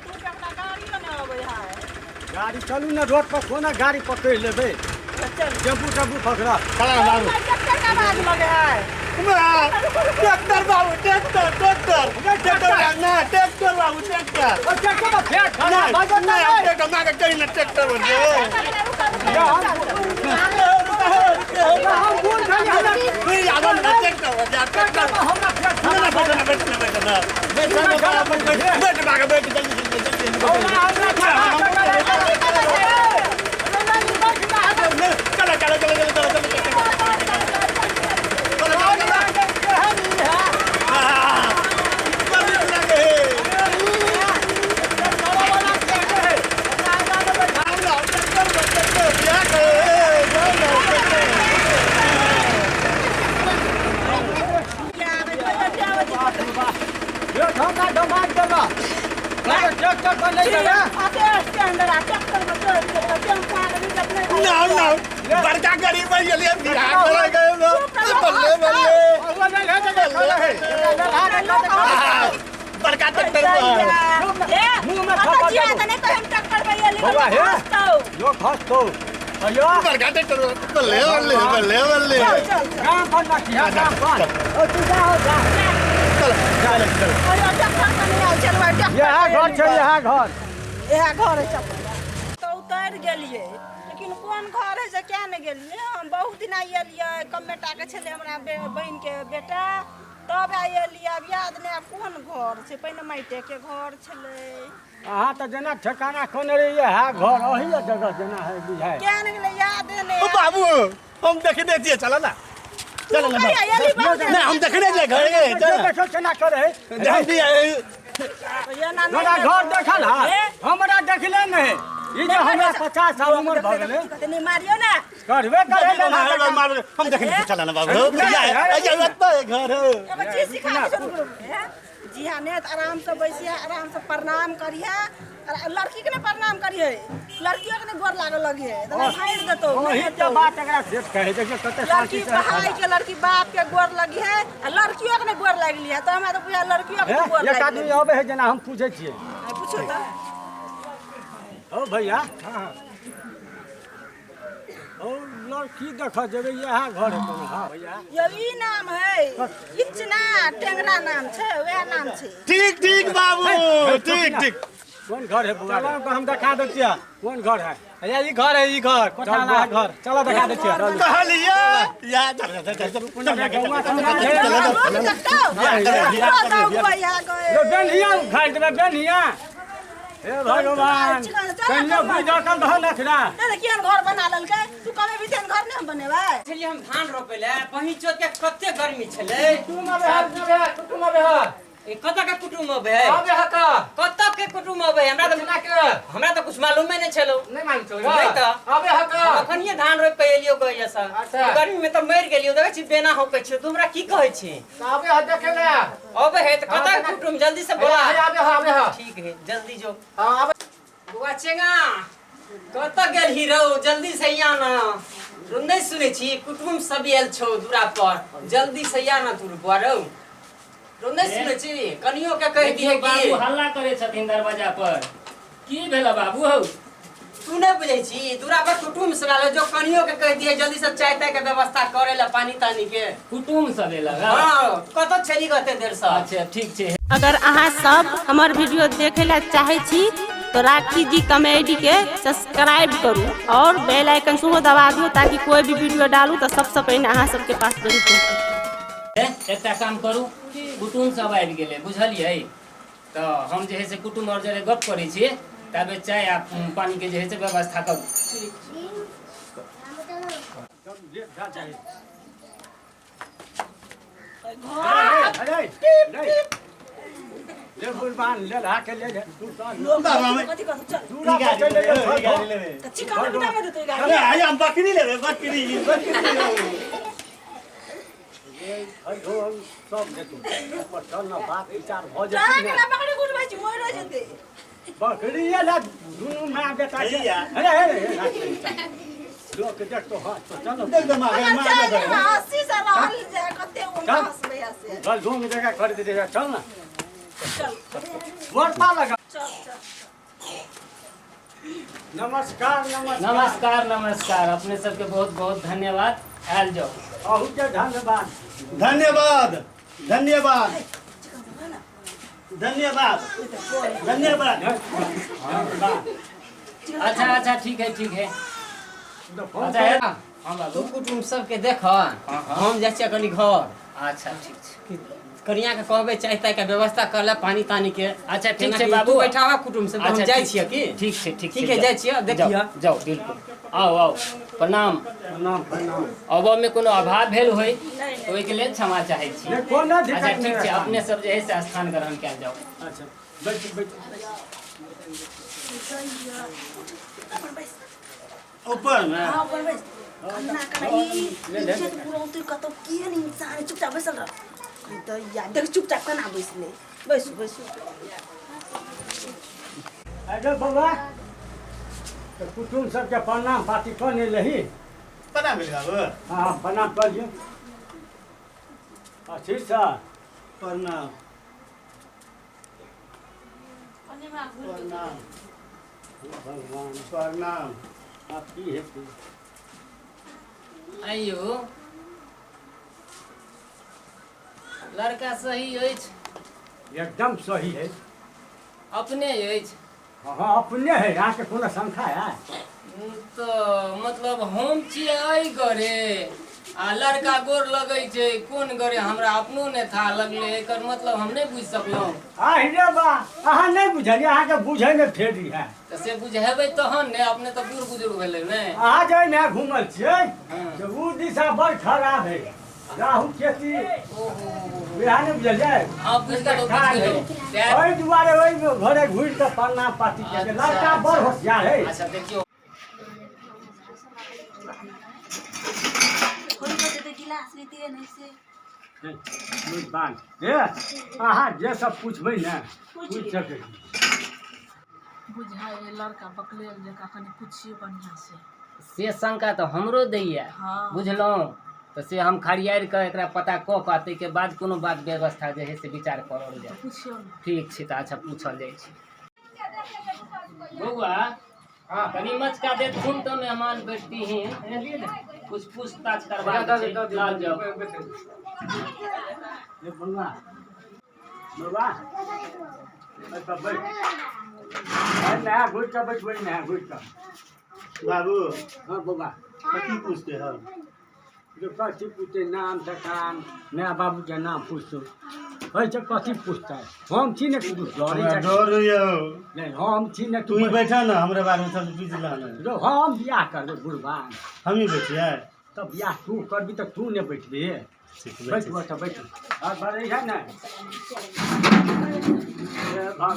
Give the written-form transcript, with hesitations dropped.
धूप एकटा गाड़ियो नहि अबै है। गाड़ी चलू ने, रोड पर कोना गाड़ी पकड़ि लेबै? चल। टेम्पू टेम्पू पकड़ा। चला ना बाबू। ट्रैक्टर का आवाज लगे है। ट्रैक्टर बाबू, ट्रैक्टर, ट्रैक्टर, ट्रैक्टर ना, ट्रैक्टर बाबू, ट्रैक्टर। ओ ट्रैक्टर पर फेर खाना नहीं भऽ जेतै। नहीं, हम ट्रैक्टर ना के कहीं ना ट्रैक्टर बन गए। हम बूढ़ भेलियै, हमरा ट्रैक्टर बन जा, ट्रैक्टर। हमरा फेर ना ना, बैठ ना, बैठ ना, बैठ ना, बैठ ना, बैठ बैठ बैठ बाबू, बैठ, जल्दी जल्दी जल्दी। चलो चलो चलो चलो चलो चलो चलो चलो। हमरा दिमाग देलक ट्रैक्टर पर नहि देबै। ना ना, बड़का गरीब बन गेलियै, बियाह करे गए, बल्ले बल्ले। ओ नहि है तऽ देखल है। बड़का ट्रैक्टर बौआ हे। लोक हँसतौ अयो। बड़का ट्रैक्टर, बल्ले बल्ले बल्ले बल्ले। काम पर ना किया काम पर ओ तू जा हो जा। चल चल चल। इएह घर छै, इएह घर। इएह घर है। तऽ उतरि गेलियै, लेकिन कोन घर है से क्या नहि गेलियै हम। बहुत दिन एलियै, कमे टाके छलै हमरा बहिनके बेटा, तब एलियै। आब याद नहि आब कोन घर छै। पहिने माटिके घर छलै। अहाँ तऽ जेना ठेकाना कोने रहियै इएह घर अही जगह जेना है बुझाइ। क्या नहि गेलै, याद नहि। ओ बाबू, हम देखने छियै, चल ना, चल ना। कहिया एली बाबू? नहीं, हम देखने छियै घर के, चल। देखो केना करे। हम भी एना नहि। हमरा घर देखल है, हमरा देखले नहि। ई जे हमरा 50 साल उम्र भऽ गेलै। तनी मारियो ने। करबे करे लेना। मार, हम देखने छियै, चल ना बाबू। या या, एतऽ घर है। एगो चीज सिखा दै छौ, रुक रुक। हे जी हाँ, ने तऽ आरामसँ बैसिहे, आरामसँ प्रणाम करिहे। और लड़की के ने प्रणाम करिहे, लड़कियों के ने गोर लागल लगिहे तऽ फाड़ि देतौ। नहि ओही के हेतौ। बात एकरा सेठ कहै देखियौ कते लड़की शांति से भाई के लड़की बाप के गोर लगी है आ लड़कियों के ने गोर लगली है, तऽ हमरा तऽ बुझा लड़कियों के हे, गोर एक लागि आदमी गेलै। अबै है जेना हम पूछै छियै। आ, पूछो तऽ। ओ भैया, ओ लड़की देखऽ जेबै, इएह घर है कोनो? हाँ भैया। यौ, ई नाम है इचना टेंगरा नाम छै, वएह नाम छै। ठीक ठीक बाबू, ठीक ठीक। कोन घर है बौआ? चलो तो हम देखा दै छियै। कोन घर है? भैया, ई घर है, ई घर कोठा वाला है घर, चलो देखा दै छियै। कहलियै या, चल चल चल चल चल। रोक देखतौ। यो बेनिया उखाड़ि देबै बेनिया। हे भगवान, कहियो बुझि रखल दहो नखरा। केहन घर बना लेलकै तू? कमे भी तेहन घर नहि हम बनेबै। छलियै हम धान रोपै लए, बहिन चोत के कते गर्मी छलै। कुटुम आबे है, कुटुम आबे है। ए, कतऽ के कुटुम्ब अबै है? आबे है का। कतऽ के कुटुम्ब अबै है? हमरा तऽ ना के हमरा तऽ कुछ मालूमे नहि छलौ। नहीं मालूम छौ? नहीं तऽ। आबे है का। हम अखनिये धान रोपि कऽ एलियो गैया से। अच्छा। गर्मी में तऽ मरि गेलियो, देखै छी बेना होकै छियो। तू हमरा की कहै छी? तऽ आबे है देखे ले। अबै है तऽ कतऽ के कुटुम्ब, जल्दी से बोला। है, आबे है, आबे है। ठीक है, जल्दी जो। हाँ, आबे। बौआ चेंगा, कतऽ गेलही रौ? जल्दी से आ ना रौ। नहि सुनै छी, कुटुम्ब सब आयल छौ दूरा पर, जल्दी से आ ना तू बौआ। रौ रौ, नहि सुनै छी? कनियो के कहि दिहे देखियौ कि बाबू हल्ला करै छथिन दरवाजा पर, की भेल बाबू हौ? तू नहि बुझै छी, दूरा पर कुटुम्ब सब आयल, जो कनियो के कहि दिहे जल्दी से चाय ताय के व्यवस्था करे ला, पानी तानी के। कुटुम्ब सब एलक? हँ, कतऽ छली कते देर से? अच्छा, ठीक छै। अगर अहाँ सब हमर वीडियो देखै ला चाहै छी तो राखी जी कॉमेडी के सब्सक्राइब करू और बेल आइकन सेहो दबा दियौ, ताकि कोई भी वीडियो डालू तऽ सबसँ पहिने अहाँ सबके पास जरूर पहुँचे। एकटा काम करू, कुटुम्ब सब आबि गेलै बुझलियै, तऽ हम जे है से कुटुम्ब आओर जरे गप करै छी, ताबे चाय आ पानी के जे है से व्यवस्था करू। अरे नहीं ले बुलबान ले ला के ले ले तू चल। कथी कहू, चल। दूरा पर चलि ले। गाड़ी लेबै। तऽ चिकन बितामे देतै गाड़ी। अरे आइ हम बकरी लेबै, बकरी, बकरी लेबै। सब जेतौ पर चल न, बात विचार भऽ तोरा जेतै केना ने। बकरी कुटबै छी, मरि जेतै। बकरी ले दुनू माय बेटा के। हैया। अरे अरे लोक देखतो। हाँ तो चलो। देख दे माँ, अगर माँ चाय दे। देबै, 80 से रहल जाय, कते उम्र हँसबै से। चल, ढोंग जगह खरीद दे, चल ना। चल। गोर पा लगा। चल चल। नमस्कार नमस्कार। नमस्कार नमस्कार, अपने सबके बहुत बहुत धन्यवाद, आयल जाओ। अहू के धन्यवाद। धन्यवाद धन्यवाद धन्यवाद धन्यवाद। अच्छा अच्छा ठीक है ठीक है। अच्छा है। हाँ बाबू। तू कुटुम्ब सबके देख, हम जाइ छियै कनि घर। अच्छा ठीक छै। कनिया के कहबै चाय ताय के व्यवस्था कर ले, पानी तानी के। अच्छा ठीक छै केना कि बाबू। तू बैठावा कुटुम्ब सब, हम अच्छा, जाइ ठीक छियै की? ठीक छै ठीक ठीक है, जाउ। जाइ छियै, देखियै। जाउ, जाउ बिल्कुल, आउ आउ, प्रणाम। प्रणाम प्रणाम। अबऽ में कोनो अभाव भेल होय तऽ ओहिके लेल क्षमा चाहै छी। नहि, कोनो दिक्कत अच्छा ठीक नहि छै, है। अपने सब जे है से स्थान ग्रहण कयल जाउ। अच्छा बैठ बैठ। ऊपर में हाँ ऊपर बैस। कन्ना कन्ना ई इज्जत बुरौतै कतौ, केहन इंसान है, चुपचाप बैसल रह। दैया देख चुपचाप केना बैसलै, बैसू बैसू। अरे बौआ, तऽ कुटुम्ब सबके प्रणाम पाती कऽ ने लही। प्रणाम भेल बाबू। हाँ प्रणाम कऽ लियौ। ठीक छै। प्रणाम प्रणाम भगवान प्रणाम। आब की हेतै? आइयो लड़का सही अछि? एकदम सही है। अपने अछि? हाँ अपने है, अहाँके कोनो शंका है? तऽ मतलब हम छियै एहि गरे आ लड़का गोर लगै छै कोन गरे, हमरा अपनो नहि था लगलै, एकर मतलब हम नहि बुझि सकलहुँ। आहि रे बा, अहाँ नहि बुझलियै, अहाँके बुझैमे फेरी है। तऽ से बुझेबै तहन ने, अपने तऽ बूढ़ बुजुर्ग भेलै ने। अहाँ जे एहिमे घूमल छियै से ओ दिशा बड़ खराब है, राहु केतु बिहार नहि बुझलियै? हाँ बुझि गेलहुँ बुझि गेलहुँ। ओहि दुआरे ओहि घरे घुरि कऽ प्रणाम पाती केलकै। लड़का बड़ होशियार है। अच्छा देखियौ। गिलास लेते नहीं से अहाँ जे सब पूछबै ने पूछि सकै छी। बुझाइ लड़का बकलेल जकाँ, कनि पुछियौ बढ़िआँ से। से शंका तऽ हमरो दैया। हाँ। बुझलहुँ तऽ से हम खरियारि कऽ एकरा पता कऽ कऽ ताहिके बाद कोनो बात व्यवस्था जे है से विचार करल जाय। पुछियौ ने। ठीक छै तऽ अच्छा पूछल जाइ छै। बौआ कनि मचका देथुन तऽ मेहमान बैठतीहीन, कुछ पूछताछ करबाक छै। लाल जाउ। ये बौआ बौआ एतऽ बैठ, नया घुरि कऽ बैठबै, नया घुरि कऽ। बाबू। हाँ बौआ। कथी पूछते हम? जो कथी पूछते, नाम ठेकान, माय बाबूके नाम पूछतौ, एहिसँ कथी पूछतै? हम छी ने, तू डरै हमरा छै? डर होइया। नहि हम छी ने। तू ही बैठा ना, हमरा बारे में सब बुझ ला ना। जो हम बियाह करबै बुढ़बा। हम ही बैठिए? तब बियाह तू करबी तऽ तू नहि बैठबी? ठीक। बैठबह तऽ बैठ, और बड़े है ने। हे भगवान।